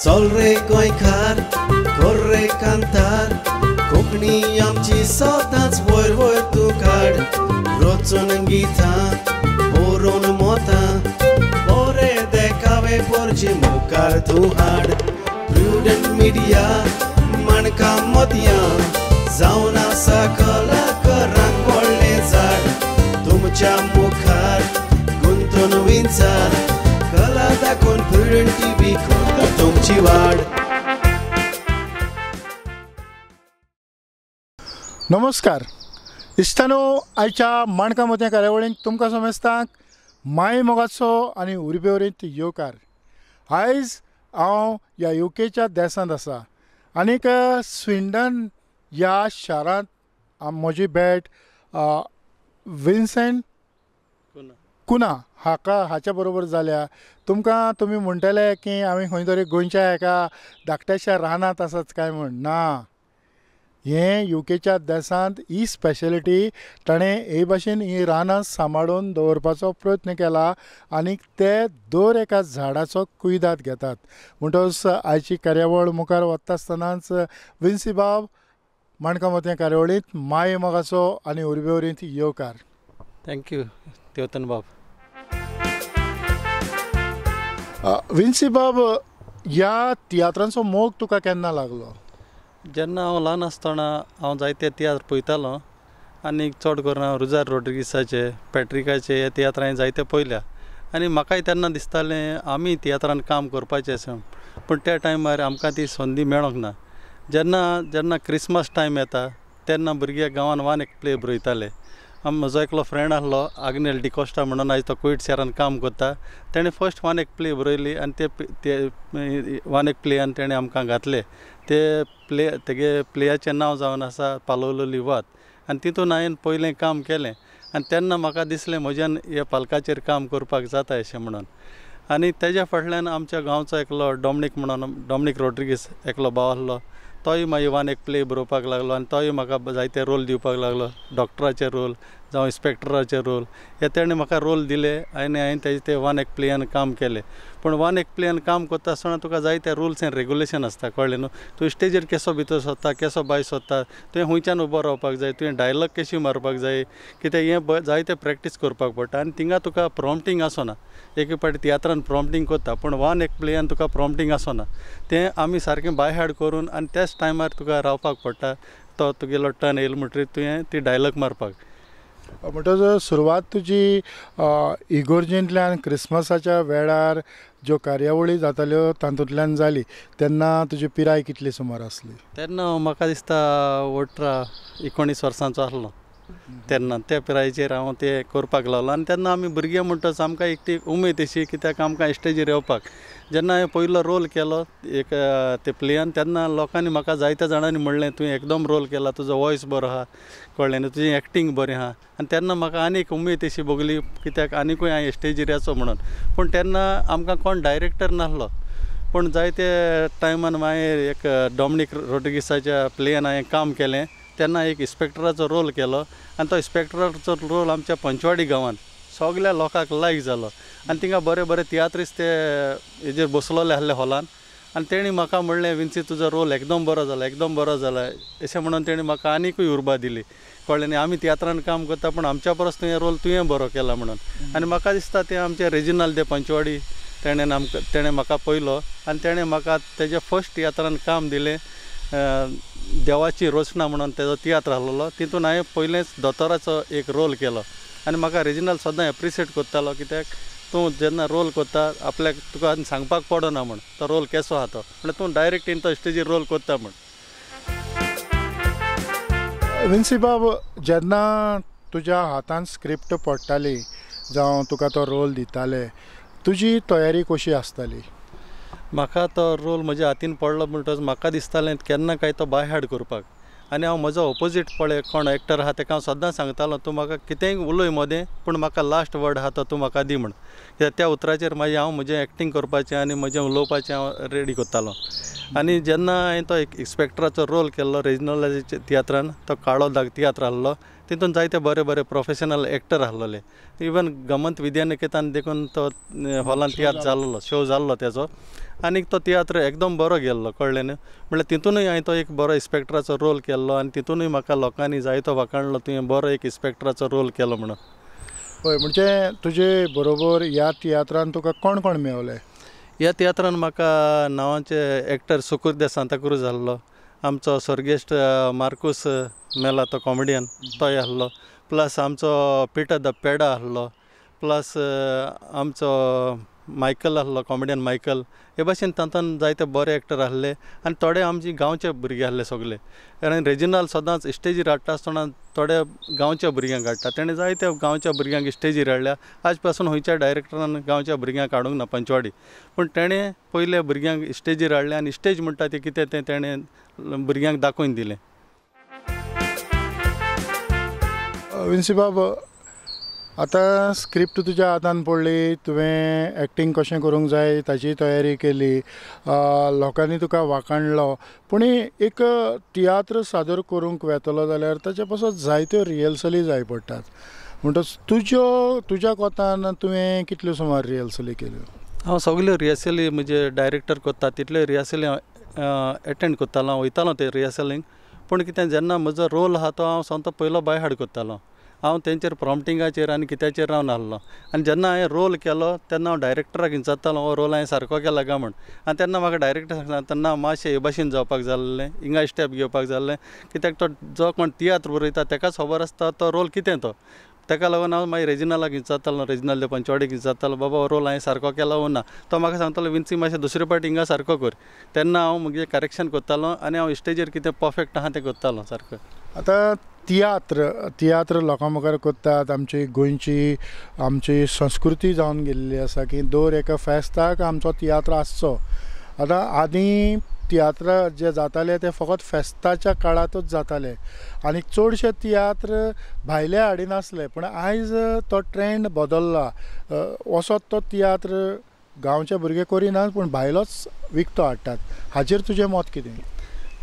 चल रे गोंयकार कर रे कांतार, कोंकणी आमची सदांच वयर वयर तूं काड। रचून गितां बरोवन मोतां, बरे देखावे पोरचे मुखार तूं हाड। प्रुडंट मिडिया माणकां मोतयां, जावन आसा कलाकारांक व्हडलें झाड। तुमच्या मुखार गुंतून विंचार, कला दाखोवन प्रुडंट टीव्ही करता तुमची वाड। नमस्कार इश्टानो, आयच्या माणकां मोतयां कार्यावळींत तुमकां समेस्तांक माय मोगाचो आनी उर्बेवरीत येवकार। आयज हांव ह्या युकेच्या देशांत आसा आनीक स्विंडन ह्या शारांत म्हजी भेट विन्सेंट कुन्हा हाका हाच्या बरोबर जाल्या। तुमकां तुमी म्हणटले की आमी खंय तरी गोंयच्या एका धाकट्याशा रानांत आसात काय म्हूण, ना, हें युकेच्या देशांत ही स्पेशलिटी ताणें हे भाशेन ही रानां सांबाळून दवरपाचो प्रयत्न केला आनी ते दर एका झाडाचो कुयदाद घेतात। म्हणटकच आयची कार्यावळ मुखार वता आसतनाच विन्सी बाब माणकां मोतयां कार्यावळींत माये मोगाचो आनी उर्बेवरींत येवकार। Thank you देवतन बाब। विन्सी बाब, ह्या तियात्रांचो मोग तुका केन्ना लागलो? जेन्ना हांव ल्हान आसतना हांव जायते तियात्र पळयतालो आनी चड करून हांव रुजार रोड्रिगीसाचे, पॅट्रिकाचे हे तियात्र हांवें जायते पळयल्या आनी म्हाकाय तेन्ना दिसतालें आमी तियात्रान काम करपाचें आसा, पूण त्या टायमार आमकां ती संदी मेळोंक ना। जेन्ना जेन्ना क्रिसमस टायम येता तेन्ना भुरगे गांवान वान एक प्ले बरयताले। म्हजो एकलो फ्रेंड आसलो आग्नेल डिकोस्टा म्हणून, आयज तो कुवेट शारान काम करता। तेणें फर्स्ट वान एक प्ले बरयली आनी ते वान एक प्लेयान तेणें आमकां घातले। ते प्ले तेगे प्लेयाचें नांव जावन आसा पालवलेली वात आनी तितून हांवें पयलें काम केलें आनी तेन्ना म्हाका दिसलें म्हज्यान ह्या पालकाचेर काम करपाक जाता अशें म्हणून। आनी तेज्या फाटल्यान आमच्या गांवचो एकलो डॉमनीक म्हणून, डॉमनीक रोड्रिगीस एकलो भाव आसलो, तोय मागीर वान एक प्ले बरोवपाक लागलो आनी तोय म्हाका जायते रोल दिवपाक लागलो, डॉक्टराचे रोल जावं इन्स्पेक्टराचे रोल, हे तेणें म्हाका रोल दिले आनी हांवें तेजे ते वान एक प्लेयान काम केलें। पूण वान एक प्लेयान काम करता आसतना तुका जायते रुल्स एंड रेगुलेशन आसता, कळ्ळें न्हू। तूं स्टेजीर केसो भितर सोदता, केसो भायर सोदता, तुवें खुंयच्यान उबो रावपाक जाय, तुवें डायलॉग कशी मारपाक जाय, कित्याक हें जायते प्रॅक्टीस करपाक पडटा आनी थिंगा तुका प्रॉम्पटींग आसना। एक फावटी तियात्रान प्रॉम्पटींग करता पूण वान एक प्लेयान तुका प्रॉम्पटींग आसना, तें आमी सारकें बाय हार्ट करून आनी त्याच टायमार तुका रावपाक पडटा। तो तुगेलो टर्न येयलो म्हणटकीर तुवें ती डायलॉग मारपाक। म्हणटकच सुरवात तुजी इगोर्जेंतल्यान क्रिसमसाच्या वेळार ज्यो कार्यावळी जाताल्यो तातूंतल्यान जाली। तेन्ना तुजी पिराय कितली सुमार आसली? तेन्ना म्हाका दिसता 18-19 वर्सांचो आसलो तेन्ना। त्या पिरायेचेर हांव तें करपाक लागलो आनी तेन्ना आमी भुरगे म्हणटच आमकां एक ती उमेद अशी कित्याक आमकां स्टेजीर येवपाक। जेन्ना हांवें पयलो रोल केलो एक ते प्लेयान, तेन्ना लोकांनी म्हाका जायत्या जाणांनी म्हणलें तुवें एकदम रोल केला, तुजो वॉयस बरो आहा, कळ्ळें न्हू, तुजी एक्टींग बरी आहा। आनी तेन्ना म्हाका आनी एक उमेद अशी भोगली कित्याक आनिकूय हांवें स्टेजीर येचो म्हणून। पूण तेन्ना आमकां कोण डायरेक्टर नासलो, पूण जायते टायमान मागीर एक डॉमनीक रोड्रिगीसाच्या प्लेयान हांवें काम केलें। तेन्ना एक इन्स्पेक्टराचो रोल केलो आनी तो इन्स्पेक्टराचो रोल आमच्या पंचवाडी गांवांत सगळ्या लोकांक लायक जालो आनी थिंगा बरे बरे तियात्रिस्त ते हेजेर बसलोले आसले हॉलान आनी तेणी म्हाका म्हणलें विन्सी तुजो रोल एकदम बरो जाला, एकदम बरो जाला अशें म्हणून तेणी म्हाका आनिकूय उर्बा दिली, कळ्ळें न्ही। आमी तियात्रान काम करता पूण आमच्या परस तुवें रोल तुवें बरो केला म्हणून। आनी म्हाका दिसता तें आमचें रेजिनाल्द दे पंचवाडी तेणें आमकां तेणें म्हाका पयलो आनी तेणें म्हाका तेज्या फर्स्ट तियात्रान काम दिलें। देवाची रोचना म्हणून तेजो तियात्र आसलेलो, तितून हांवें पयलेंच दोतोराचो एक रोल केलो आनी म्हाका रेजिनाल्द सदां एप्रिशिएट करतालो कित्याक तूं जेन्ना रोल करता आपल्याक तुका सांगपाक पडना म्हूण तो रोल केसो आहा तो, म्हणल्यार तूं डायरेक्ट इन तो स्टेजीर रोल करता म्हूण। विन्सी बाब, जेन्ना तुज्या हातान स्क्रिप्ट पडटाली जावं तुका तो रोल दिताले, तुजी तयारी कशी आसताली? म्हाका तो रोल म्हज्या हातीन पडलो म्हणटकच म्हाका दिसतालें केन्ना काय तो बाय हार्ट करपाक आनी हांव म्हजो ओपोजीट पळय कोण एक्टर आहा तेका हांव सदां सांगतालो तूं म्हाका कितेंय उलय मदें पूण म्हाका लास्ट वर्ड आहा तो तूं म्हाका दी म्हण, कित्याक त्या उतराचेर मागीर हांव म्हजें एक्टींग करपाचें आनी म्हजें उलोवपाचें हांव रेडी करतालो। आनी जेन्ना हांवें तो एक इन्स्पेक्टराचो रोल केल्लो रेजिनलाच्या तियात्रान, तो काळो दाग तियात्र आहलो, तितून जायते बरे बरे प्रोफेशनल एक्टर आहलोले. इवन गमंत विद्यानिकेतान देखून तो हॉलान तियात्र जाल्लो, शो जाल्लो तेजो, आनी तो तियात्र एकदम बरो गेल्लो, कळ्ळें न्हू. म्हणल्यार तितूनय हांवें तो एक बरो इन्स्पेक्टराचो रोल केल्लो आनी तितूनय म्हाका लोकांनी जायतो वाखाणलो, तुवें बरो एक इन्स्पेक्टराचो रोल केलो म्हणून. हय, म्हणजे तुजे बरोबर ह्या तियात्रान तुका कोण कोण मेवले? ह्या तियात्रान म्हाका नांवाचे एक्टर सुकुर्दे सांताक्रूज आहलो, आमचो स्वर्गेश्ट मार्कूस मेला तो कॉमेडियन तोय आहलो, प्लस आमचो पिटर the पेडा आहलो, प्लस आमचो मायकल आहलो, कॉमेडियन मायकल. हे भाशेन तातूंत जायते बरे एक्टर आहले आनी थोडे आमचे गांवचे भुरगे आहले सगले. कारण रेजिनाल सदांच स्टेजीर हाडटा आसतना थोडे गांवच्या भुरग्यांक हाडटा, तेणें जायते गांवच्या भुरग्यांक स्टेजीर हाडल्या. आज पासून खंयच्या डायरेक्टरान गांवच्या भुरग्यांक हाडूंक ना पंचवाडी, पूण तेणें पयले भुरग्यांक स्टेजीर हाडले आनी स्टेज म्हणटा तें कितें तें तेणें भुरग्यांक दाखोवन दिलें. विन्सीबाब, आतां स्क्रिप्ट तुज्या हातान पडली, तुवें एक्टींग कशें करूंक जाय ताची तयारी केली, लोकांनी तुका वाखाणलो, पूण एक तियात्र सादर करूंक वेतलो जाल्यार ताचे पासत जायत्यो रिहर्सली जाय पडटात. म्हणटच तुज्या कोतान तुवें कितल्यो सुमार रिहर्सली केल्यो? हांव सगल्यो रिहर्सली म्हणजे डायरेक्टर करता तितल्यो रिहर्सली एटेंड करतालो, हांव वयतालो ते रिहर्सलींक. पूण कितें जेन्ना म्हजो रोल आहा तो हांव सोमतो पयलो बाय हाड करतालो, हांव तेंचेर प्रॉम्पटिंगाचेर आनी कित्याचेर रावन आहलो. आनी जेन्ना हांवें रोल केलो तेन्ना हांव डायरेक्टराक विचारतालो हो रोल हांवें सारको केला काय म्हूण, आनी तेन्ना म्हाका डायरेक्टर सांगता तेन्ना मातशें हे भाशेन जावपाक जाय आहलें, हिंगा स्टेप घेवपाक जाय आहलें, कित्याक तो जो कोण तियात्र बरयता तेकाच खबर आसता तो रोल कितें तो. तेका लागून हांव मागीर रेजिनालाक विचारतालो, रेजिनाल दे पंचवाडीक विचारतालो, बाबा हो रोल हांवें सारको केला वो ना. तो म्हाका सांगतालो विन्सी मातशें दुसरे पाटी हिंगा सारको कर. तेन्ना हांव म्हगे करेक्शन करतालो आनी हांव स्टेजीर कितें परफेक्ट आहा तें करतालो सारको. आतां तियात्र लोकां मुखार करतात, आमची गोंयची आमची संस्कृती जावन गेल्ली आसा की दर एका फेस्ताक आमचो तियात्र आसचो. आतां आदीं तियात्र जे जाताले ते फकत फेस्ताच्या काळांतूच जाताले आनी चडशे तियात्र भायले हाडिनासले, पूण आयज तो ट्रेंड बदल्ला. वचत तो तियात्र गांवचे भुरगे करिनात पूण भायलोच विकतो हाडटात. हाचेर तुजें मत कितें?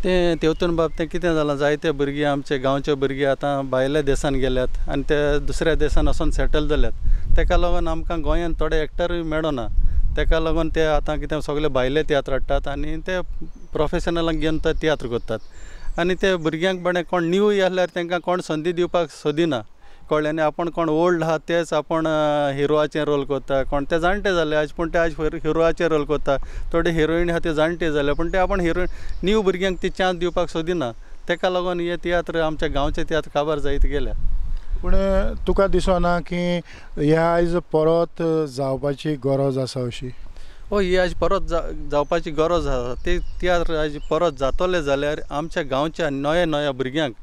तें तेवतून बाब तें कितें जालां, जायते भुरगे आमचे गांवचे भुरगे आतां भायल्या देसान गेल्यात आनी ते दुसऱ्या देसान वचोन सेटल जाल्यात. तेका लागून आमकां गोंयांत थोडे एक्टरूय मेळना, तेका लागून ते आतां कितें सगळे भायले तियात्र हाडटात आनी ते प्रोफेशनलांक घेवन ते तियात्र करतात. आनी ते भुरग्यांक बरें कोण न्यूय आसल्यार तांकां कोण संदी दिवपाक सोदिना, कळ्ळें न्ही. आपूण कोण ओल्ड आहा तेच आपूण हिरोआचें रोल करता, कोण ते जाणटे जाले आज पूण ते आज हिरोआचें रोल करता, थोडे हिरोईन आहा ते जाणटे जाले पूण ते आपूण हिरोईन न्यू भुरग्यांक ती चान्स दिवपाक सोदिना. तेका लागून हे तियात्र आमच्या गांवचे तियात्र काबार जायत गेल्या. पूण तुका दिसना की हे आयज परत जावपाची गरज आसा अशी? हय, ही आयज परत जावपाची गरज आसा. ते तियात्र आयज परत जातले जाल्यार आमच्या गांवच्या नव्या नव्या भुरग्यांक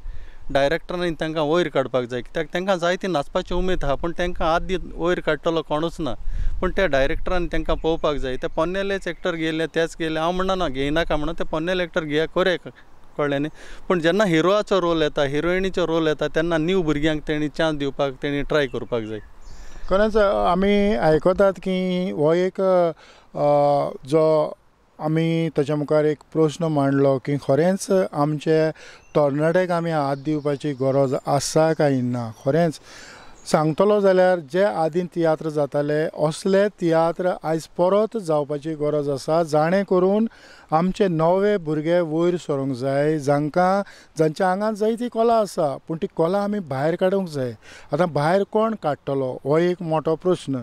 डायरेक्टरांनी तांकां वयर काडपाक जाय, कित्याक तांकां जायती नाचपाची उमेद आहा पूण तांकां आदीं वयर काडटलो कोणूच ना. पूण त्या डायरेक्टरान तांकां पळोवपाक जाय. ते पोन्नेलेच एक्टर घेयले तेच घेयले, हांव म्हणना घेयनाका म्हणून, ते पोन्नेले एक्टर घेया करें, कळ्ळें न्ही. पूण जेन्ना हिरोआचो रोल येता, हिरोइनीचो रोल येता तेन्ना न्यू भुरग्यांक तेणी चान्स दिवपाक तेणी ट्राय करपाक जाय. खरेंच आमी आयकतात की हो एक जो आमी ताच्या मुखार एक प्रश्न मांडलो की खरेंच आमचे तरणाट्याक आमी हात दिवपाची गरज आसा काय ना. खरेंच सांगतलो जाल्यार जे आदीं तियात्र जाताले असले तियात्र आयज परत जावपाची गरज आसा, जाणें करून आमचे नवे भुरगे वयर सरूंक जाय, जांकां जांच्या आंगांत जायती कला आसा पूण ती कला आमी भायर काडूंक जाय. आतां भायर कोण काडटलो हो एक मोठो प्रश्न.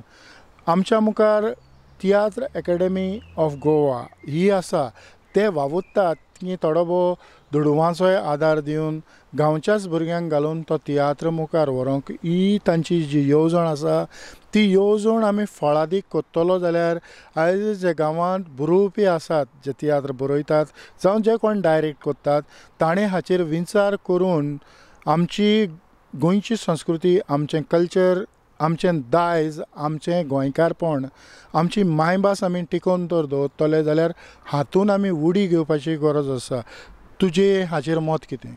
आमच्या मुखार तियात्र एकेडमी ऑफ गोवा ही आसा, ते वावुरतात की थोडो भोव दुडवांचोय आदार दिवन गांवच्याच भुरग्यांक घालून तो तियात्र मुखार व्हरूंक ही तांची जी येवजण आसा ती येवजण आमी फळादीक करतलो जाल्यार आयज जे गांवांत बरोवपी आसात, जे तियात्र बरयतात जावं जे कोण डायरेक्ट करतात ताणें हाचेर विचार करून आमची गोंयची संस्कृती, आमचें कल्चर, आमचें दायज, आमचें गोंयकारपण, आमची मायभास आमी टिकोवन तर दवरतले जाल्यार हातून आमी उडी घेवपाची गरज आसा. तुजें हाचेर मत कितें?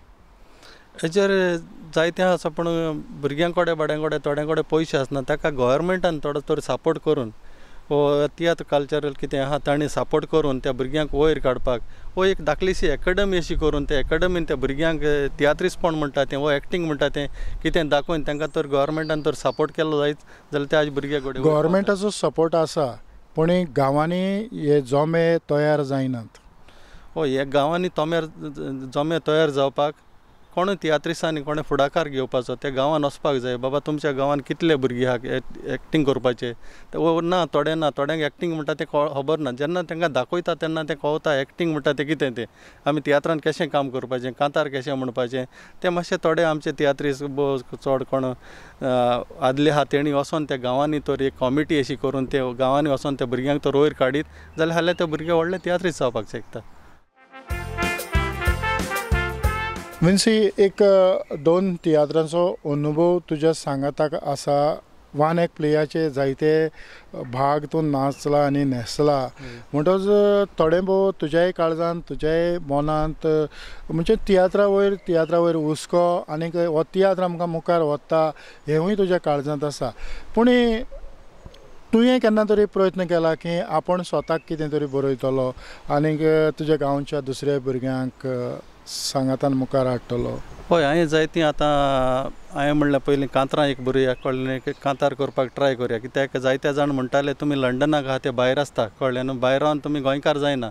हेचेर जायतें आसा पूण भुरग्यां कडेन बाड्यां कडेन थोड्यां कडेन पयशे आसना, ताका गोवोरमेंटान थोडो तरी सपोर्ट करून हो तियात्र कल्चरल कितें आहा तांणी सपोर्ट करून त्या भुरग्यांक वयर काडपाक हो एक धाकलीशी एकाडमी अशी करून त्या एकाडमीन त्या भुरग्यांक तियात्रिस्टपण म्हणटा तें वो एक्टींग म्हणटा तें कितें दाखोवन तांकां तर गव्हर्मेंटान तर सपोर्ट केलो जायत जाल्यार ते आज भुरगे घडये गव्हर्मेंटाचो सपोर्ट आसा पूण गांवांनी हे जोमे तयार जायनात. हय, हे गांवांनी जोमे तयार जावपाक कोणूय तियात्रिस्तांनी कोणें फुडाकार घेवपाचो, त्या गांवान वचपाक जाय. बाबा तुमच्या गांवान कितले भुरगे आहा एक्टींग करपाचे ना, थोडे ना, थोड्यांक एक्टींग म्हणटा तें खबर ना. जेन्ना तांकां दाखयता तेन्ना तें कळटा एक्टींग म्हणटा तें कितें, तें आमी तियात्रान कशें काम करपाचें, कांतार कशें म्हणपाचें, तें मातशें थोडे आमचे तियात्रिस्त चड कोण आदले आहा तेणी वचोन त्या गांवांनी तर एक कॉमिटी अशी करून ते गांवांनी वचोन त्या भुरग्यांक तर वयर काडीत जाल्यार हाल्यार ते भुरगे व्हडले तियात्रिस्त जावपाक शकता. विन्सी, एक दोन तियात्रांचो अनुभव तुज्या सांगाताक आसा. वन एक प्लेयाचे जायते भाग तूं नाचला आनी न्हेसला, म्हणटच थोडे भोव तुज्याय काळजांत तुज्याय मनांत म्हणजे तियात्रा वयर हुस्को आनीक हो तियात्र आमकां मुखार वता हेंवूय तुज्या काळजांत आसा. पूण तुवें केन्ना तरी प्रयत्न केला की आपूण स्वताक कितें तरी बरयतलो आनीक तुज्या गांवच्या दुसऱ्या भुरग्यांक सांगातान मुखार हाडटलो? हय, हांवें जायतीं आतां हांवें म्हणलें पयलीं कांतरां एक बरोवया, कळ्ळें, कांतार करपाक ट्राय करया. कित्याक जायते जाण म्हणटाले तुमी लंडनाक आहा ते भायर आसता, कळ्ळें न्हू, भायर रावन तुमी गोंयकार जायना.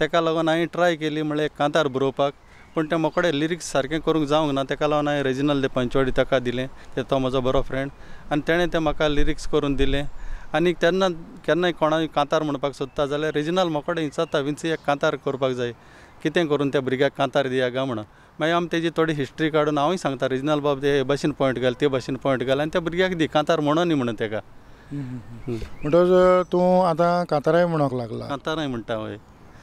तेका लागून हांवें ट्राय केली म्हणल्यार एक कांतार बरोवपाक, पूण तें मोकडे लिरिक्स सारकें करूंक जावंक ना. तेका लागून हांवें रेजिनल दे पंचवाडी ताका दिलें, तो म्हजो बरो फ्रेंड, आनी तेणें तें म्हाका लिरिक्स करून दिलें. आनी तेन्ना केन्नाय कोणाय कांतार म्हणपाक सोदता जाल्यार रेजिनल मोकडे विचारता, विन्सी एक कांतार करपाक जाय, कितें करून त्या भुरग्याक कांतार दिया गा म्हणून. मागीर आमी तेजी थोडी हिस्ट्री काडून हांवूय सांगता रेजिनल बाब हे भाशेन पॉयंट घाल, ते भाशेन पॉयंट घाल आनी त्या भुरग्याक दी कांतार म्हणून म्हणून तेका. म्हणटच तूं आतां कांताराय म्हणूंक लागला? कांताराय म्हणटा. हय,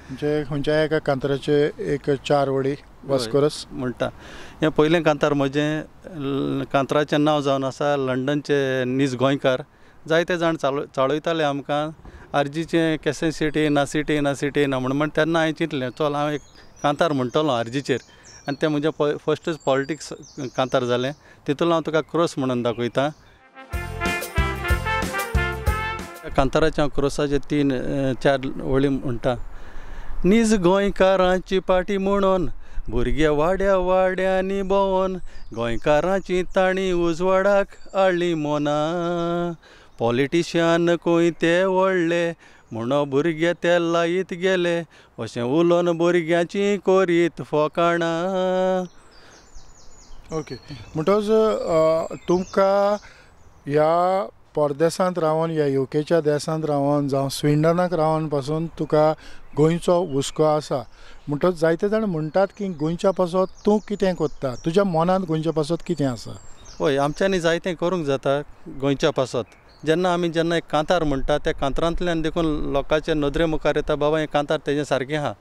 म्हणजे खंयच्या एका कांताराचे एक चार वडी वास्कोरस म्हणटा. हें पयलें कांतार म्हजें, कांताराचें नांव जावन आसा लंडनचे नीज गोंयकार. जायते जाण चाळयताले आमकां आरजीचें केसें सीट येना, सीट येना, सीट येना म्हूण. तेन्ना हांवें चिंतलें चल हांव एक कांतार म्हणटलो आरजीचेर, आनी तें म्हजें फर्स्टच पॉलिटिक्स कांतार जालें. तितून हांव तुका क्रोस म्हणून दाखयता. कांताराचें हांव क्रोसाचे 3-4 वळी म्हणटा. नीज गोंयकारांची पाटी म्हणून भुरगे वाड्या वाड्यांनी भोंवन गोंयकारांची तांणी उजवाडाक हाडली मोना. पॉलिटिशियन खंय ते व्हडले म्हणो भुरगे ते लायत गेले, अशें उलोवन भुरग्यांची करीत फोकाणां. ओके, म्हणटच तुमकां ह्या परदेसांत रावन, ह्या युकेच्या देशांत रावन जावं स्विंडनाक रावन पासून तुका गोंयचो हुस्को आसा. म्हणटच जायते जाण म्हणटात की गोंयच्या पासत तूं कितें करता, तुज्या मनांत गोंयच्या पासत कितें आसा? हय, आमच्यांनी जायतें करूंक जाता गोंयच्या पासत. जेन्ना आमी जेन्ना एक कांतार म्हणटा त्या कांतारांतल्यान देखून लोकांचे नदरे मुखार येता बाबा हें कांतार तेजें सारकें आहा,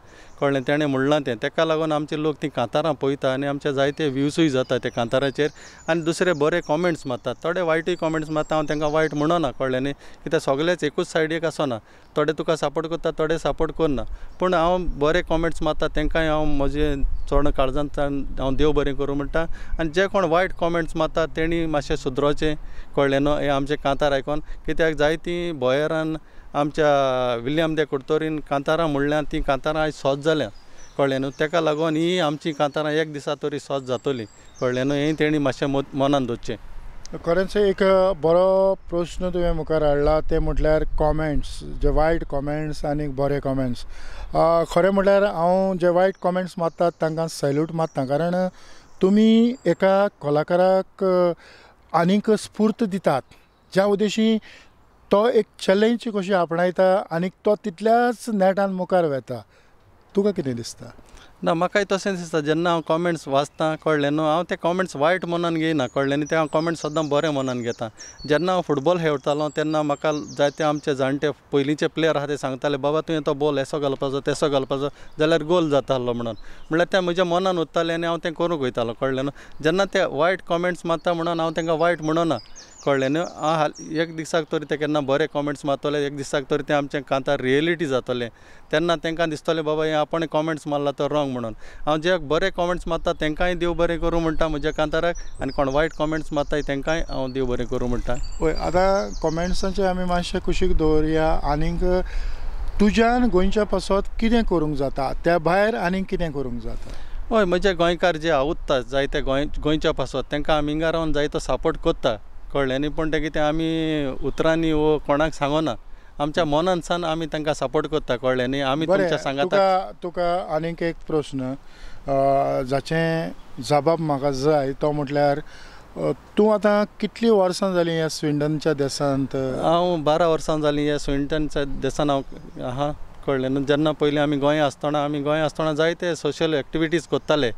कळ्ळें, तेणें म्हणलां तें. तेका लागून आमचे लोक तीं कांतारां पळयता आनी आमचे जायते व्यूजूय जाता त्या कांताराचेर, आनी दुसरे बरे कॉमेंट्स मारतात, थोडे वायटूय कॉमेंट्स मारता. हांव तांकां वायट म्हणना, कळ्ळें न्ही, कित्याक सगळेच एकूच सायडीक आसना, थोडे तुका सपोर्ट करता, थोडे सपोर्ट करना. पूण हांव बरे कॉमेंट्स मारता तांकांय हांव म्हजें चड काळजांतल्यान हांव देव बरें करूं म्हणटा. आनी जे कोण वायट कॉमेंट्स मारतात तेणी मातशें सुदरोचें, कळ्ळें न्हू, हें आमचें कांतार आयकोन. कित्याक जायतीं बोयरान आमच्या विल्यम दे कुडतोरीन कांतारां म्हणल्यार तीं कांतारां आयज सोद जाल्या, कळ्ळें न्हू. तेका लागून ही आमची कांतारां एक दिसा तरी सोद जातली, कळ्ळें न्हू, हें तेणी मातशें मनान दवरचें. खरेंच एक बरो प्रश्न तुवें मुखार हाडला, ते म्हटल्यार कॉमेंट्स, जे वायट कॉमेंट्स आनी बरे कॉमेंट्स. खरें म्हटल्यार हांव जे वायट कॉमेंट्स मारतात तांकां सॅल्यूट मारता, कारण तुमी एका कलाकाराक आनीक स्फूर्त दितात, ज्या उद्देशी तो एक चॅलेंज कशी आपणायता आनी तो तितल्याच नेटान मुखार वता. तुका कितें दिसता? ना, म्हाकाय तशेंच दिसता. जेन्ना हांव कॉमेंट्स वाचता, कळ्ळें न्हू, हांव ते कॉमेंट्स वायट मनान घेयना, कळ्ळें न्ही, ते हांव कॉमेंट्स सद्दां बरें मनान घेता. जेन्ना हांव फुटबॉल खेळटालो तेन्ना म्हाका जायते आमचे जाणटे पयलींचे प्लेयर आहा ते सांगताले बाबा तुवें तो बॉल असो घालपाचो तेसो घालपाचो जाल्यार गोल जातालो म्हणून. म्हणल्यार तें म्हज्या मनान उरतालें आनी हांव तें करूंक वयतालो, कळ्ळें न्हू. जेन्ना ते वायट कॉमेंट्स मारता म्हणून हांव तांकां वायट म्हणना, कळ्ळें न्हू. एक दिसाक तरी ते केन्ना बरे कॉमेंट्स मारतले, एक दिसाक तरी ते आमचें कांतार रियलिटी जातलें, तेन्ना तांकां दिसतलें बाबा हें आपण कॉमेंट्स मारला तो रॉंग म्हणून. हांव जे बरे कॉमेंट्स मारता तांकांय देव बरें करूं म्हणटा म्हज्या कांताराक, आनी कोण वायट कॉमेंट्स मारता तांकांय हांव देव बरें करूं म्हणटा. हय, आतां कॉमेंट्सांचे आमी मातशें कुशीक दवरया. आनीक तुज्यान गोंयच्या पासत कितें करूंक जाता, त्या भायर आनीक कितें करूंक जाता? हय, म्हजे गोंयकार जे आवडटा जायते गोंयच्या पासत तांकां आमी हिंगा रावन जायतो सपोर्ट करता, कळ्ळें न्ही. पूण तें कितें आमी उतरांनी वो कोणाक सांगना, आमच्या मनान सान आमी तांकां सपोर्ट करता, कळ्ळें न्ही. आमी तुमच्या सांगाता. तुका आनीक एक प्रस्न जाचें जबाब म्हाका जाय तो म्हटल्यार तूं आतां कितलीं वर्सां जालीं ह्या स्विंडनच्या देशांत? हांव 12 वर्सां जालीं ह्या स्विंडनच्या देशांत हांव आहा, कळ्ळें न्हू. जेन्ना पयलीं आमी गोंया आसतना, आमी गोंया आसतना जायते सोशल एक्टिविटीज करताले,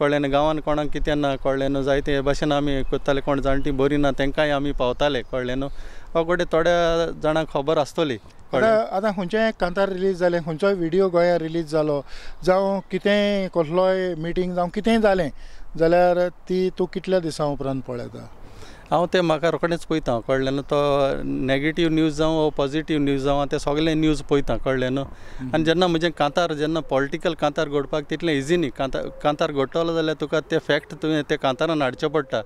कळ्ळें न्हू. गांवांत कोणाक कितें ना, कळ्ळें न्हू, जायते हे भाशेन आमी करताले. कोण जाणटी बरी ना तांकांय आमी पावताले, कळ्ळें न्हू. घडये थोड्या जाणांक खबर आसतली. आतां खंयचें कांतार रिलीज जालें, खंयचोय व्हिडियो गोंयांत रिलीज जालो, जावं कितेंय कसलोय मिटींग जावं कितेंय जालें जाल्यार ती तूं कितल्या दिसां उपरांत पळयता? हांव तें म्हाका रोखडेंच पळयता, कळ्ळें न्हू. तो नेगेटीव न्यूज जावं वो पॉजिटीव न्यूज जावं तें सगळें न्यूज पळयता, कळ्ळें न्हू. आनी जेन्ना म्हजें कांतार जेन्ना पॉलिटिकल कांतार घडपाक तितलें इजी न्ही. कांतार घडटलो जाल्यार तुका तें फॅक्ट तुवें तें कांतारान हाडचें पडटा,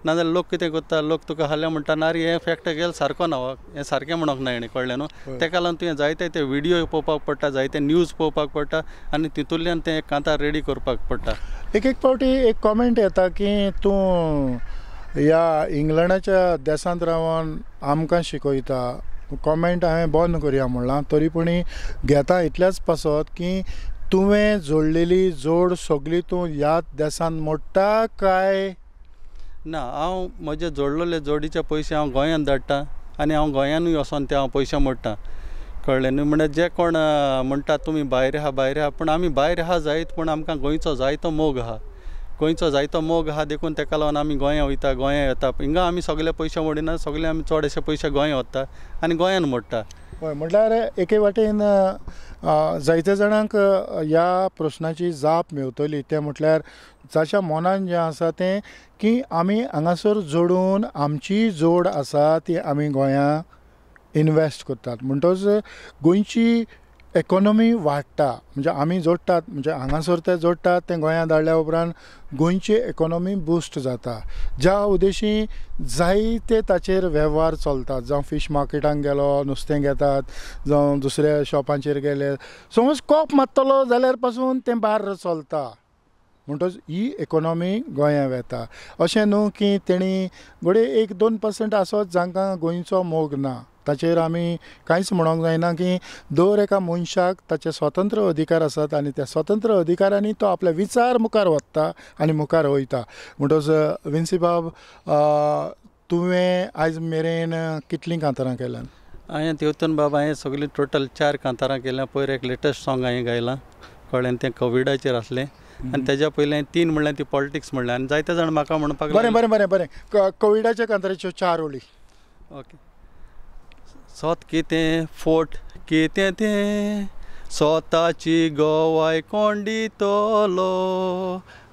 नाजाल्यार लोक कितें करता, लोक तुका हाल्या म्हणटा ना रे हें फॅक्ट गेल सारको ना, हें सारकें म्हणोंक ना हेणें, कळ्ळें न्हू. तेका लागून तुवें जायते ते व्हिडियो पळोवपाक पडटा, जायते न्यूज पळोवपाक पडटा आनी तितूंतल्यान तें कांतार रेडी करपाक पडटा. एक एक फावटी एक कॉमेंट येता की तूं ह्या इंग्लंडाच्या देशांत रावन आमकां शिकयता. कॉमेंट हांवें बंद करया म्हणलां, तरी पूण घेता इतल्याच पासत की तुवें जोडलेली जोड सगळी तूं ह्या देशांत मोडटा काय ना? हांव म्हजे जोडलेले जोडीचे पयशे हांव गोंयांत धाडटा आनी हांव गोंयानूय वचोन ते हांव पयशे मोडटा, कळ्ळें न्हू. म्हणल्यार जे कोण म्हणटा तुमी भायर आहा भायर आहा, पूण आमी भायर आहा जायत पूण आमकां गोंयचो जायतो मोग आहा, गोंयचो जायतो मोग आहा, देखून तेका लागून आमी गोंया वयता, गोंया येता. हिंगा आमी सगळे पयशे मोडिना, सगळे आमी चडशे पयशे गोंया वता आनी गोंयान मोडटा. हय, म्हटल्यार एके वाटेन जायते जाणांक ह्या प्रस्नाची जाप मेवतली, तें म्हटल्यार जाच्या मनान जें आसा तें की आमी हांगासर जोडून आमची जोड आसा ती आमी गोंया इनवेस्ट करतात, म्हणटच गोंयची इकॉनॉमी वाडटा. म्हणजे आमी जोडटात, म्हणजे हांगासर ते जोडटात तें गोंयांत धाडल्या उपरांत गोंयची इकॉनॉमी बुस्ट जाता, ज्या उद्देशी जायते ताचेर वेव्हार चलतात. जावं फिश मार्केटान गेलो नुस्तें घेतात, जावं दुसऱ्या शॉपांचेर गेले, समज कोप मारतलो जाल्यार पासून तें बार्र चलता, म्हणटच ही इकॉनॉमी गोंयांत वेता. अशें न्हू की तेणी घडये 1-2% आसत जांकां गोंयचो मोग ना, ताचेर आमी कांयच म्हणोंक जायना की दर एका मनशाक ताचे स्वतंत्र अधिकार आसात आनी त्या स्वतंत्र अधिकारांनी तो आपले विचार मुखार व्हरता आनी मुखार वयता. म्हणटच विन्सी बाब, तुवें आयज मेरेन कितलीं कांतारां केल्यात? हांवें तेवतून बाब हांवें सगळीं टोटल 4 कांतारां केल्यां. पयर एक लेटस्ट सॉंग हांवें गायलां, कळ्ळें, तें कोविडाचेर आसलें. आनी तेज्या पयलीं 3 म्हणल्यार ती पॉलिटिक्स म्हणलें. आनी जायते जाण म्हाका म्हणपाक बरें बरें बरें बरें, कोविडाच्या कांताराच्यो 4 ओळी. ओके. सोत कितें फोट कितें तें, सोताची गोवाय कोण दितलो,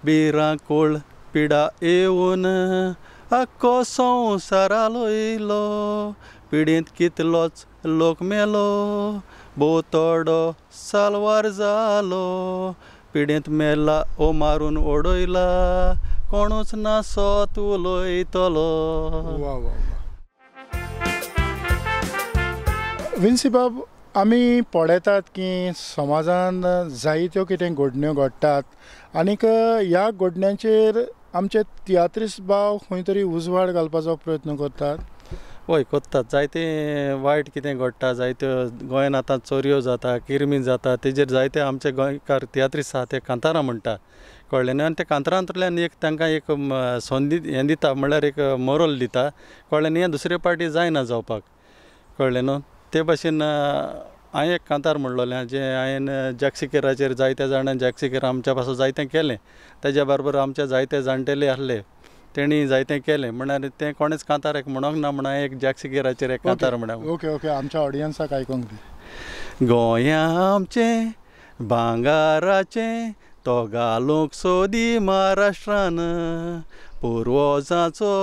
भिरांकूळ पिडा येवन आख्खो संवसारा लोयलो, पिडींत कितलोच लोक मेलो, भोंवतडो साल्वार जालो, पिडींत मेला ओ मारून उडयला, कोणूच ना सोत उलयतलो. वा वा. विन्सी बाब, आमी पळयतात की समाजान जायत्यो कितें घडण्यो घडटात आनीक ह्या घडण्यांचेर आमचे तियात्रिस्त भाव खंय तरी उजवाड घालपाचो प्रयत्न करतात. हय, करतात. जायते वायट कितें घडटा, जायत्यो गोंयांत आतां चोरयो जाता, किरमी जाता, तेजेर जायते आमचे गोंयकार तियात्रिस्त आहा ते कांतारां म्हणटा, कळ्ळें न्हू. आनी ते कांतारांतल्यान एक तांकां एक संदी हें दिता, म्हणल्यार एक मोरल दिता, कळ्ळें न्हू. हें दुसरे पार्टी जायना जावपाक, कळ्ळें न्हू. ते भाशेन हांवें एक कांतार म्हणलोलें जें हांवें जॅक्सिकेराचेर जायते जाणां जॅक्सिकेर आमच्या पासून जायतें केलें, तेज्या बरोबर आमचे जायते जाणटेले आसले तेणी जायतें केलें, म्हणल्यार तें कोणेच कांतार एक म्हणोंक ना म्हण हांवें एक जॅक्सिकेराचेर एक कांतार म्हणलें. ओके ओके, आमच्या ऑडियन्साक आयकोंक दी. गोंया आमचें भांगाराचें तो घालूंक सोदी महाराष्ट्रान, पुर्वजांचो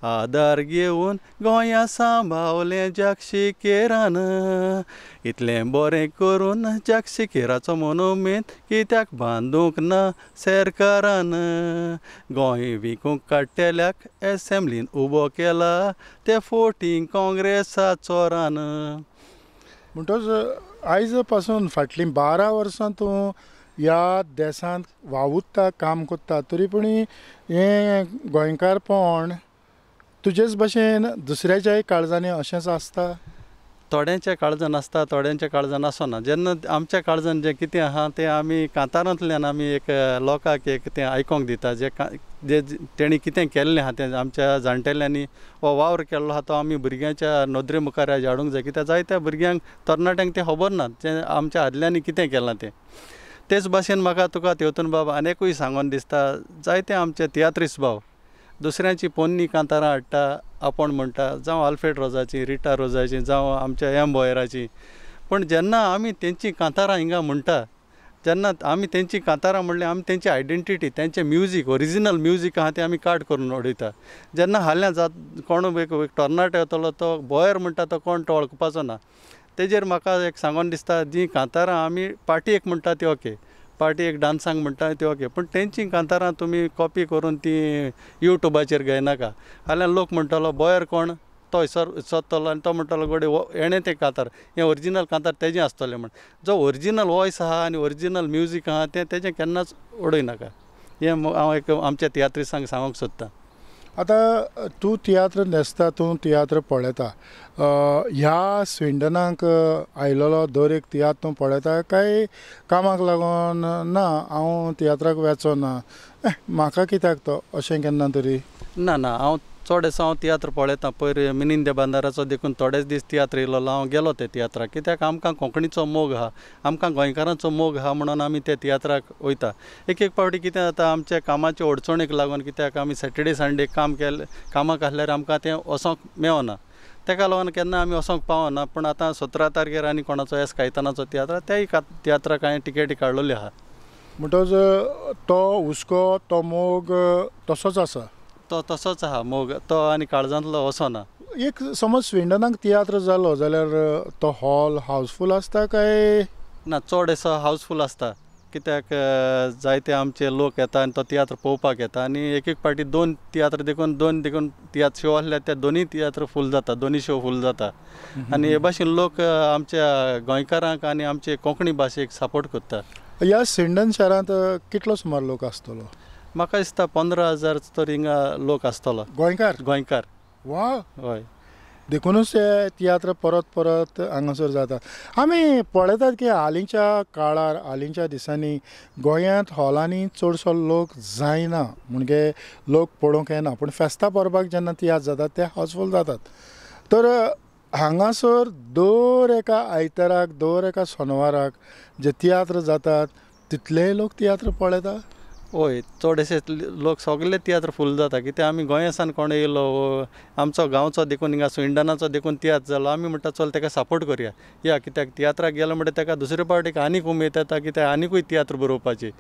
आदार घेवन गोंया सांबावलें जाक्षिकेरान इतलें बरें करून जाक्षिकेराचो मोनुमेंत कित्याक बांदूंक ना सरकारान गोंय विकूंक काडटेल्याक एसेंब्लीन उबो केला ते फोटींग काँग्रेसा चोरान. म्हणटच आयज पासून फाटलीं 12 वर्सां तूं ह्या देशांत वावुरता, काम करता, तरी पूण हें गोंयकारपण तुजेच भशेन दुसऱ्याच्याय काळजांनी अशेंच आसता? थोड्यांच्या काळजान आसता, थोड्यांच्या काळजान आसना. जेन्ना आमच्या काळजान जें कितें आहा तें आमी कांतारांतल्यान आमी एक लोकांक एक तें आयकोंक दिता, जे जे तेणी कितें केल्लें आहा तें आमच्या जाणटेल्यांनी हो वावर केल्लो आहा तो आमी भुरग्यांच्या नदरे मुखार हाडूंक जाय. कित्याक जायत्या भुरग्यांक तरणाट्यांक तें खबर ना तें आमच्या आदल्यांनी कितें केलां तें. तेच भाशेन म्हाका तुका तेवतून बाब आनीकूय सांगोन दिसता, जायते आमचे तियात्रीस भाव दुसऱ्यांची पोन्नी कांतारां हाडटा आपोण म्हणटा, जावं आल्फ्रेड रोजाची, रिटा रोजाची, जावं आमच्या एम बोयराची. पूण जेन्ना आमी तेंची कांतारां हिंगा म्हणटा, जेन्ना आमी तेंची कांतारां म्हणल्यार आमी तेंची आयडेंटिटी, तेंचें म्युजीक, ओरिजिनल म्युजीक आहा तें आमी काट करून उडयता. जेन्ना हाल्यां जात कोण एक तरणाटो येतलो तो बोयर म्हणटा तो कोण तो वळखुपाचो ना. तेजेर म्हाका एक सांगोन दिसता, जीं कांतारां आमी पार्टी एक म्हणटा ती ओके, पार्टी एक डांसांक म्हणटा ती ओके, पूण तेंची कांतारां तुमी कॉपी करून ती यूट्यूबाचेर घेयनाका. हाल्यार लोक म्हणटलो बोयर कोण तो हयसर सोदतलो आनी तो म्हणटलो गडे हेणें तें कांतार, हें ओरिजिनल कांतार तेजें आसतलें म्हण. जो ओरिजिनल वॉयस आहा आनी ओरिजिनल म्युजीक आहा तें तेजें केन्नाच उडयनाका. हें हांव एक आमच्या तियात्रिसांक सांगूंक सोदतां. आतां तूं तियात्र न्हेसता, तूं तियात्र पळयता, ह्या स्विंडनाक आयलेलो दर एक तियात्र तूं पळयता काय कामाक लागून ना हांव तियात्राक वेचो ना, म्हाका कित्याक तो अशें केन्ना तरी? ना ना, हांव चडसो हांव तियात्र पळयता. पयर मिनींद बांदाराचो देखून थोडेच दीस तियात्र येयलो, हांव गेलो ते तियात्राक. कित्याक आमकां कोंकणीचो मोग आहा, आमकां गोंयकारांचो मोग आहा म्हणून आमी ते तियात्राक वयता. एक एक फावटी कितें जाता आमच्या कामाच्या अडचणीक लागून, कित्याक आमी सॅटर्डे संडे काम केलें, कामाक आसल्यार आमकां तें वचोंक मेळना, तेका लागून केन्ना आमी वचोंक पावना. पूण आतां 17 तारखेर आनी कोणाचो एस कायतानाचो तियात्र, त्याय तियात्राक हांवें टिकेटी काडलेली आहा. म्हणटच तो हुस्को, तो मोग तसोच आसा? तो तसोच आहा मोग तो, आनी काळजांतलो वचना. एक समज स्विंडनाक तियात्र जालो जाल्यार तो हॉल हावसफूल आसता काय ना? चड असो हावसफूल आसता, कित्याक जायते आमचे लोक येता आनी तो तियात्र पळोवपाक येता. आनी एक एक फावटी 2 तियात्र देखून 2 देखून तियात्र शो आसल्यार ते दोनूय तियात्र फूल जाता, दोनूय शो फूल जाता. आनी हे भाशेन लोक आमच्या गोंयकारांक आनी आमचे कोंकणी भाशेक सपोर्ट करता. ह्या स्विंडन शारांत कितलो सुमार लोक आसतलो? म्हाका दिसता 15,000 तर हिंगा लोक आसतलो. गोंयकार? गोंयकार. वा, हय. देखूनच ते तियात्र परत परत हांगासर जाता. आमी पळयतात की हालींच्या काळार, हालींच्या दिसांनी गोंयांत हॉलांनी चडसो लोक जायना, म्हणजे लोक पळोवंक येना, पूण फेस्ता परबाक जेन्ना तियात्र जातात ते हावसफूल जातात. तर हांगासर दर एका आयताराक, दर एका सोनवाराक जे तियात्र जातात तितलेय लोक तियात्र पळयता. हय, चडशे लोक सगळे तियात्र फूल जाता. कित्याक आमी गोंयासान कोण येयलो, आमचो गांवचो देखून हिंगा स्विंडनाचो देखून तियात्र जालो, आमी म्हणटा चल तेका सपोर्ट करया या. कित्याक तियात्राक गेलो म्हणटा तेका दुसरे पावटीक आनीक उमेद येता, कित्याक आनिकूय तियात्र बरोवपाची,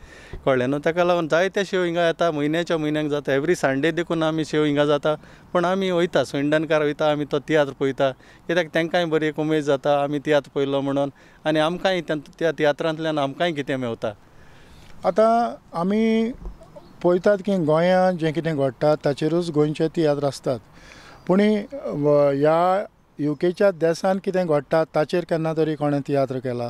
कळ्ळें न्हू. तेका लागून जायते शो हिंगा येता, म्हयन्याच्या म्हयन्याक जाता, एवरी संडे देखून आमी शो हिंगा जाता. पूण आमी वयता, स्विंडनकार वयता, आमी तो तियात्र पळयता, कित्याक तेंकांय बरी एक उमेद जाता आमी तियात्र पळयलो म्हणून, आनी आमकांय त्या तियात्रांतल्यान आमकांय कितें मेवता. आतां आमी पळयतात की गोंयांत जें कितें घडटा ताचेरूच गोंयचे तियात्र आसतात, पूण ह्या युकेच्या देशांत कितें घडटा ताचेर केन्ना तरी कोणें तियात्र केला?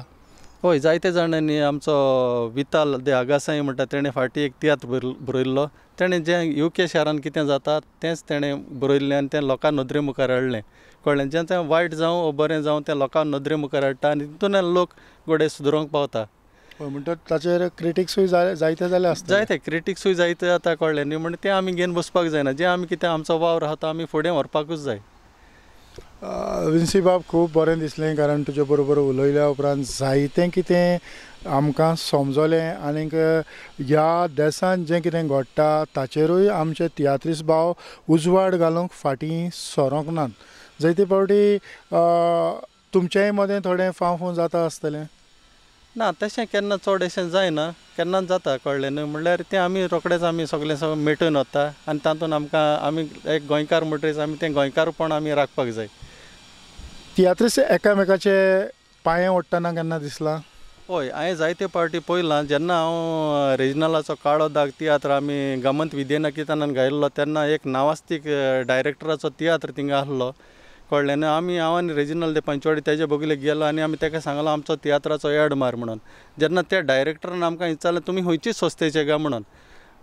हय, जायते जाणांनी. आमचो विताल दे आगासाई म्हणटा तेणें फाटीं एक तियात्र बरयल्लो, तेणें जें युके शारांत कितें जाता तेंच तेणें बरयल्लें आनी तें लोकां नदरे मुखार हाडलें, कळ्ळें. जें तें वायट जावं बरें जावं तें लोकां नदरे मुखार हाडटा आनी तितून लोक गोडे सुदरोंक पावता. म्हणटा ताचेर क्रिटिक्सूय जायते जाले आसता? जायते क्रिटिक्सूय जायते जाता, कळ्ळें न्ही. म्हण तें आमी घेवन बसपाक जायना, जें आमी कितें आमचो वावर आहा तो आमी फुडें व्हरपाकूच जाय. विन्सी बाब, खूब बरें दिसलें, कारण तुजे बरोबर उलयल्या उपरांत जायतें कितें आमकां समजलें आनीक ह्या देशांत जें कितें घडटा ताचेरूय आमचे तियात्रीस भाव उजवाड घालूंक फाटीं सरोंक नात. जायते फावटी तुमचेय मदें थोडें फाव फूं जाता आसतलें? ना तशें केन्ना चड अशें जायना, केन्नाच जाता कळ्ळें न्हू. म्हणल्यार तें आमी रोखडेच आमी सगळें सगळें मेटून वता आनी तातूंत आमकां आमी एक गोंयकार म्हणटरीच आमी तें गोंयकारपण आमी राखपाक जाय. तियात्रिस्त एकामेकाचे पांये ओडटना केन्ना दिसलां? हय, हांवें जायते पावटी पळयलां. जेन्ना हांव रेजिनालाचो काळो दाग तियात्र आमी गमंत विद्यानिकेतनान गायिल्लो तेन्ना एक नावास्तीक डायरेक्टराचो तियात्र थिंगा आसलो कळ्ळें न्हू. आमी हांव आनी रेजिनाल दे पंचवाडी तेजे बगलेक गेलो आनी आमी ताका सांगलो आमचो तियात्राचो एड मार म्हणून. जेन्ना त्या डायरेक्टरान आमकां विचारलें तुमी खंयची संस्थेचे गा म्हणून,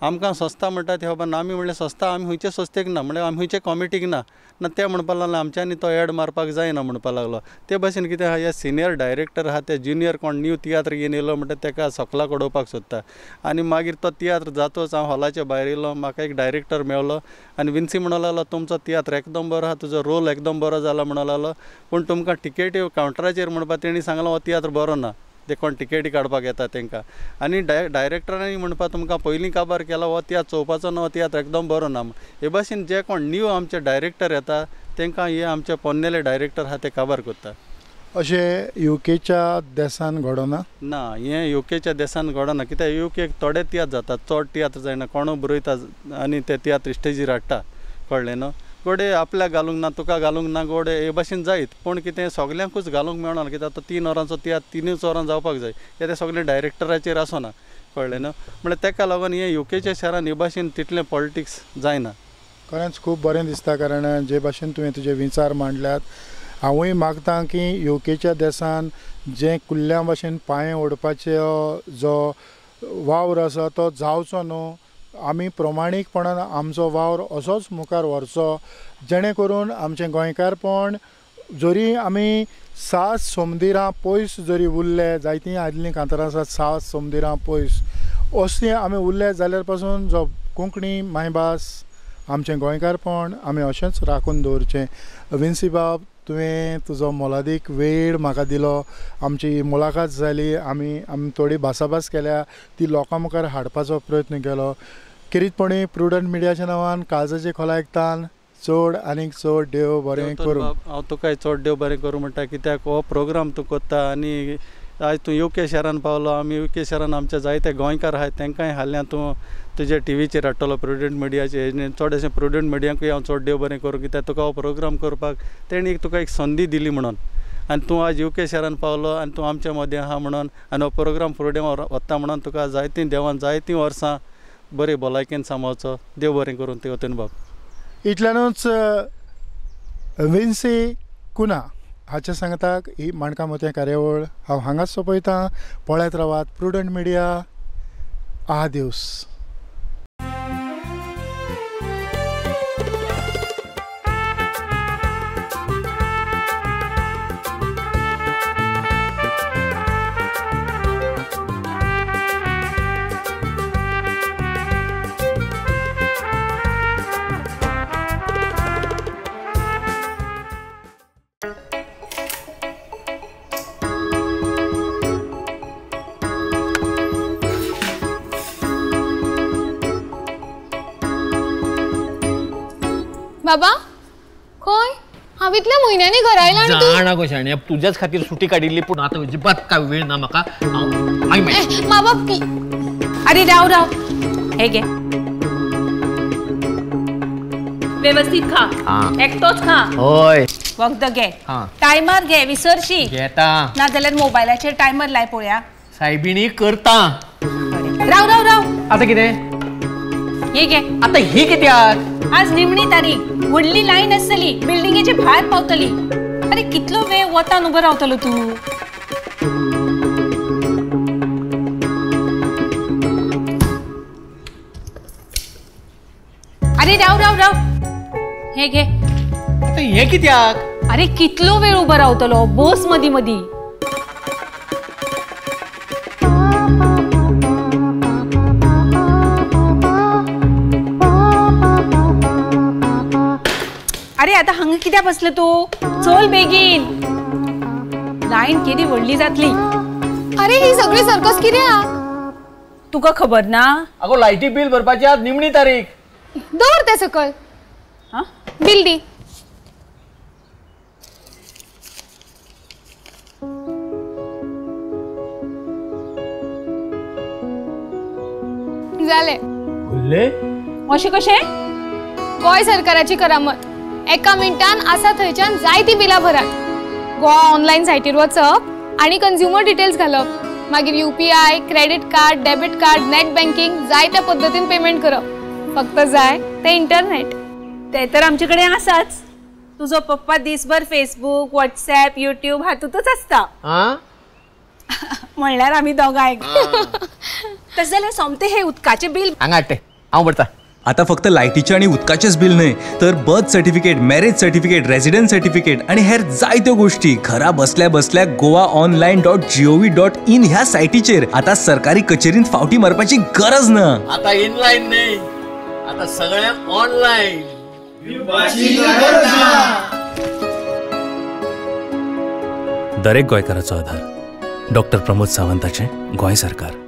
आमकां संस्था म्हणटा ती खबर ना. आमी म्हणलें संस्था आमी खंयचे संस्थेक ना, म्हणल्यार आमी खंयचे कॉमिटीक ना. ना ते म्हणपाक लागले आमच्यांनी तो एड मारपाक जायना म्हणपाक लागलो. ते भाशेन कितें आहा, हे सिनियर डायरेक्टर आहा ते ज्युनियर कोण न्यू तियात्र घेवन येयलो म्हणटा ताका सकला उडोवपाक सोदता. आनी मागीर तो तियात्र जातोच हांव हॉलाचे भायर येयलो, म्हाका एक डायरेक्टर मेवलो आनी विन्सी म्हणूंक लागलो तुमचो तियात्र एकदम बरो आहा, तुजो रोल एकदम बरो जाला म्हणूंक लागलो, पूण तुमकां टिकेटी कावंटराचेर म्हणपाक तेणी सांगलो हो तियात्र बरो ना, ते कोण टिकेटी काडपाक येता तांकां. आनी डायरेक्टरांनी म्हणपाक तुमकां पयलीं काबार केला हो तियात्र चोवपाचो ना, हो तियात्र एकदम बरो ना. हे भाशेन जे कोण न्यू आमचे डायरेक्टर येता तांकां हे आमचे पोन्नेले डायरेक्टर आहा ते काबार करता. अशें युकेच्या देसान घडना? ना, हें युकेच्या देसान घडना. कित्याक युकेक थोडे तियात्र जाता, चड तियात्र जायना. कोणू बरयता आनी ते तियात्र स्टेजीर हाडटा कळ्ळें न्हू. गोडे आपल्याक घालूंक ना, तुका घालूंक ना, गोडे हे भाशेन जायत, पूण कितें सगल्यांकूच घालूंक मेळना. कित्याक आतां 3 वरांचो तियात्र 3 वरां जावपाक जाय, कित्याक तें सगळें डायरेक्टराचेर आसना कळ्ळें न्हू. म्हणल्यार ताका लागून हें युकेच्या शहरान हे भाशेन तितलें पॉलिटिक्स जायना. खरेंच खूब बरें दिसता, कारण जे भाशेन तुवें तुजे विचार मांडल्यात, हांवूय मागता की युकेच्या देसान जे कुल्ल्या भाशेन पांये ओडपाचो जो वावर आसा तो जावचो न्हू. आमी प्रमाणीकपणान आमचो वावर असोच मुखार व्हरचो, जेणे करून आमचें गोंयकारपण जरी आमी 7 सोमदिरां पयस जरी उरले, जायतीं आदलीं कांतारां आसात 7 सोमदिरां पयस असलीं आमी उरले जाल्यार पासून जो कोंकणी मायभास आमचें गोंयकारपण आमी अशेंच राखून दवरचें. विन्सी बाब, तुवें तुजो मोलादीक वेळ म्हाका दिलो, आमची मुलाखत जाली, आमी आमी थोडी भासाभास केल्या, ती लोकां मुखार हाडपाचो प्रयत्न केलो. खेरीतपणी प्रुडंट मिडियाच्या नांवान काळजाचे खोलायेक तान चड आनीक चड देव बरें करूं. हांव तुकाय चड देव बरें करूं म्हणटा, कित्याक हो प्रोग्राम तूं करता आनी आयज तूं युके शहरान पावलो. आमी युके शहरान आमचे जायते गोंयकार आहाय तांकांय हाडल्या तूं तुजे टिवीचेर हाडटलो प्रुडंट मिडियाचेर. चड अशें प्रुडंट मिडियांकूय हांव चड देव बरें करूं, कित्याक तुका हो प्रोग्राम करपाक तेणी तुका एक संदी दिली म्हणून, आनी तूं आज युके शहरान पावलो आनी तूं आमच्या मदें आहा म्हणून आनी हो प्रोग्राम फुडें वता म्हणून तुका जायतीं देवान जायतीं वर्सां बरी भलायकेन सांबाळचो. देव बरें करूं तेवटेन बाब. इतल्यानूच विन्सी कुन्हा हाच्या सांगताक ही माणकां मोतयां कार्यावळ हांव हांगाच सोंपयतां. पळयत रावात प्रुडंट मिडिया. आदिवस. बाबा खंय हांव इतल्या म्हयन्यांनी घरा आयलां. जाणा गो शाण्या, तुज्याच खातीर सुटी काडिल्ली, पूण आतां अजिबात काय वेळ ना म्हाका. मा बाप. अरे राव राव, हे घे, व्यवस्थित खा, एकटोच खा. हय, वखद घे, टायमर घे, विसरशी घेता ना जाल्यार मोबायलाचेर टायमर लाय पळोवया. सायबिणी करता. राव राव राव, आतां कितें? हे घे. आतां ही कित्याक? आज निमणी तारीख, व्हडली लायन आसतली, बिल्डिंगेचे भायर पावतली. अरे कितलो वेळ वतान उबो रावतलो तूं? अरे राव राव राव, हे घे. आतां हे कित्याक? अरे कितलो वेळ उबो रावतलो, बस मदी मदी. अरे आता हांगा कित्याक बसले तूं? चल बेगीन, लायन केदी व्हडली जातली. अरे ही सगळी सर्कस कित्याक? तुका खबर ना? अगो लायटी बिल भरपाची आज निमणी तारीख. दवर ते सकल. बिल दी. जालें. उरले अशें कशें? गोंय सरकाराची करामत. एका मिनटान आसा थंयच्यान जायतीं बिलां भरात. गोवा ऑनलायन सायटीर वचप आनी कंज्युमर डिटेल्स घालप, मागीर UPI, credit card, debit card, net banking जायत्या पद्दतीन पेमेंट करप. फक्त जाय तें इंटरनेट. ते तर आमचे कडेन आसाच. तुजो पप्पा दिसभर फेसबूक, व्हॉट्सॅप, युट्यूब हातूंतच आसता. म्हणल्यार आमी दोगांय. तशें जाल्यार सोमतें हें उदकाचें बील हांगा हाडटे, हांव भरता. आता फक्त लायटीचें आनी उदकाचेंच बील न्हय तर birth certificate, marriage certificate, residence certificate आनी हेर जायत्यो गोश्टी घरा बसल्या बसल्या goaonline.gov.in ह्या सायटीचेर आता सरकारी कचेरींत फावटी मारपाची गरज ना. आता इनलायन न्हय, आता सगळें ऑनलायन. दरेक गोंयकाराचो आधार. डॉक्टर प्रमोद सावंताचें गोंय सरकार.